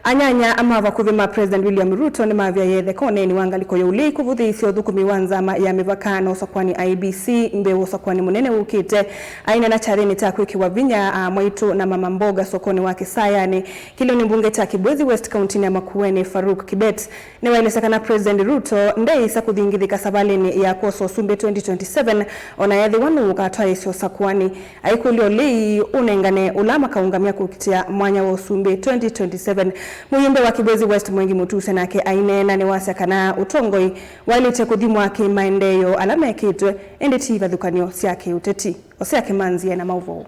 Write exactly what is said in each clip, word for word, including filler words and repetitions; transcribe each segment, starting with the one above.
Anyanya ma vakuvĩ ma President William Ruto nĩmavyaĩe ĩtheka ũneeni wa ngalĩko ya ũlei kũvũthĩĩsya ũthũkũmi wa nzama ya mĩvaka na ũsakũani I E B C mbee wa ũsakũani mũnene wũkĩte. Aineena kyathĩnĩ kya kwĩkĩwa vinya aa mwaitũ na mama mboga sokonĩ wa Kĩsayanĩ, kĩlĩonĩ mbunge kya Kibwezi West, kauntinĩ ya Makueni, Farouk Kibet, nĩwaelesya kana President Ruto ndeĩsa kũthingithĩka savalĩnĩ ya kwosa ũsumbĩ twenty twenty-seven, o na ethĩwa nũũkatwaĩĩsya ũsakũani. Aikũlya ũlei ũnengane ũla makaũngamya kũkitĩa mwanya wa ũsumbĩ twenty twenty-seven. Mũyumbe wa Kibwezi West Mwengi Mutuse nake aineena nĩwasya kana ũtongoi waĩlĩte kũthimwa kĩ-maendeeo ala mekĩtwe, ĩndĩ ti ivathũkany'o sya kĩ-ũteti. Hosea Kĩmanzi ena maũvoo.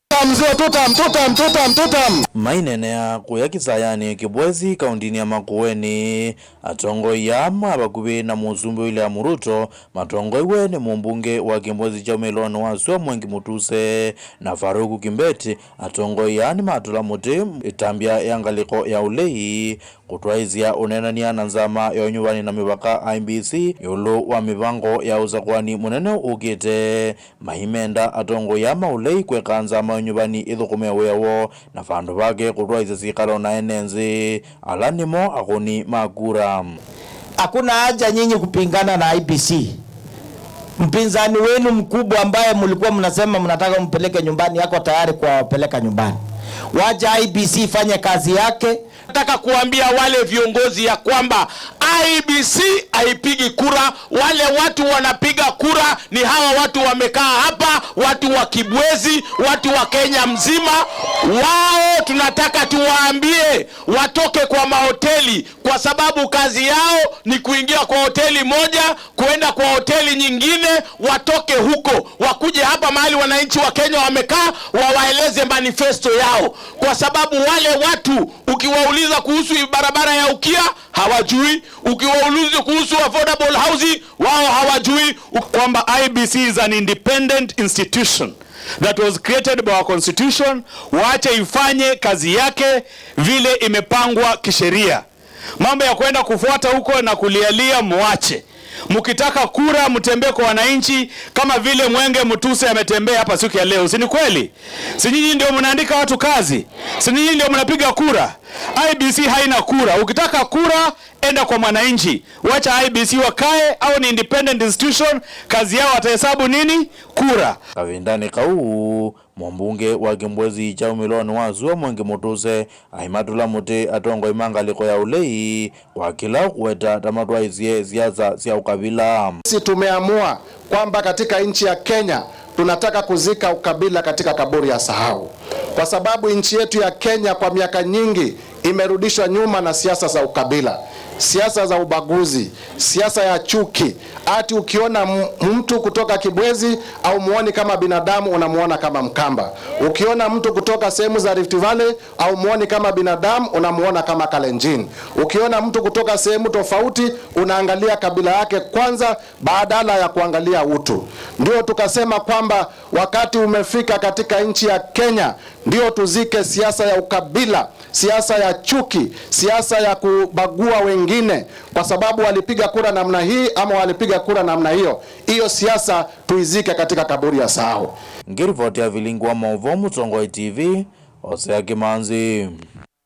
Tutam, mzee, tutam, tutam, tutam, tutam. Maineenea kũya Kĩsayanĩ, Kibwezi, kauntinĩ ya Makueni, atongoi aa ma vakuvĩ na mũsumbĩ William Ruto matongoiwe nĩ mũmbunge wa Kibwezi kya Umĩlonĩ wa Sua Mwengi Mutuse na Farouk Kibet. Atongoi aa nĩmatũla mũtĩ ĩtambya ya ngalĩko ya ũlei kũtwaĩĩsya ũneenany'a na nzama ya ũnyuvani na mĩvaka I E B C ĩũlũ wa mĩvango ya ũsakũani mũnene ũkĩte. Maimenda atongoi aa ma ũlei kweka nzama ya ũnyuvani ĩthũkũme wĩa woo, na vandũ vake kũtwaĩĩsya syĩkalo na ene nthĩ, ala nĩmo akũni ma kura. Hakuna haja nyinyi kupingana na I E B C. Mpinzani wenu mkubwa ambaye mlikuwa mnasema mnataka mpeleke nyumbani, yako tayari kuwapeleka nyumbani. Wacha I E B C ifanye kazi yake. Nataka kuambia wale viongozi ya kwamba I E B C haipigi kura. Wale watu wanapiga kura ni hawa watu wamekaa hapa, watu wa Kibwezi, watu wa Kenya mzima. Wao tunataka tuwaambie watoke kwa mahoteli, kwa sababu kazi yao ni kuingia kwa hoteli moja, kuenda kwa hoteli nyingine, watoke huko, wakuje hapa mahali wananchi wa Kenya wamekaa, wawaeleze manifesto yao, kwa sababu wale watu ukiwauliza kuhusu barabara ya Ukia, hawajui. Ukiwauliza kuhusu affordable housing, wao hawajui. U- Kwamba I E B C is an independent institution that was created by our constitution, waache ifanye kazi yake vile imepangwa kisheria. Mambo ya kwenda kufuata huko na kulialia, muache. Mkitaka kura, mtembee kwa wananchi kama vile Mwengi Mutuse ametembea hapa siku ya leo. Si ni kweli? Si nyinyi ndio mnaandika watu kazi? Si nyinyi ndio mnapiga kura? I E B C haina kura. Ukitaka kura, enda kwa mwananchi. Wacha I E B C wakae, au ni independent institution, kazi yao watahesabu nini? Kura. Kavindanĩ kau, mũmbunge wa Kibwezi kya Umĩlonĩ wa Sua Mwengi Mutuse aimatũla mũtĩ atongoi ma ngalĩko ya ũlei kwa kĩla ũkũweta ta matwaĩĩsye siasa sya ũkavila. Sisi tumeamua kwamba katika nchi ya Kenya tunataka kuzika ukabila katika kaburi ya sahau, kwa sababu nchi yetu ya Kenya kwa miaka nyingi imerudishwa nyuma na siasa za ukabila, siasa za ubaguzi, siasa ya chuki. Ati ukiona m- mtu kutoka Kibwezi, haumuoni kama binadamu, unamuona kama Mkamba. Ukiona mtu kutoka sehemu za Rift Valley, haumuoni kama binadamu, unamuona kama Kalenjin. Ukiona mtu kutoka sehemu tofauti, unaangalia kabila yake kwanza badala ya kuangalia utu. Ndio tukasema kwamba wakati umefika katika nchi ya Kenya, ndio tuzike siasa ya ukabila, siasa ya chuki, siasa ya kubagua wengine kwa sababu walipiga kura namna hii ama walipiga kura namna hiyo. Hiyo siasa tuizike katika kaburi ya sahau. Ngĩrivoti ya vilingi wa maũvoo Mũtongoi T V, Hosea Kĩmanzi.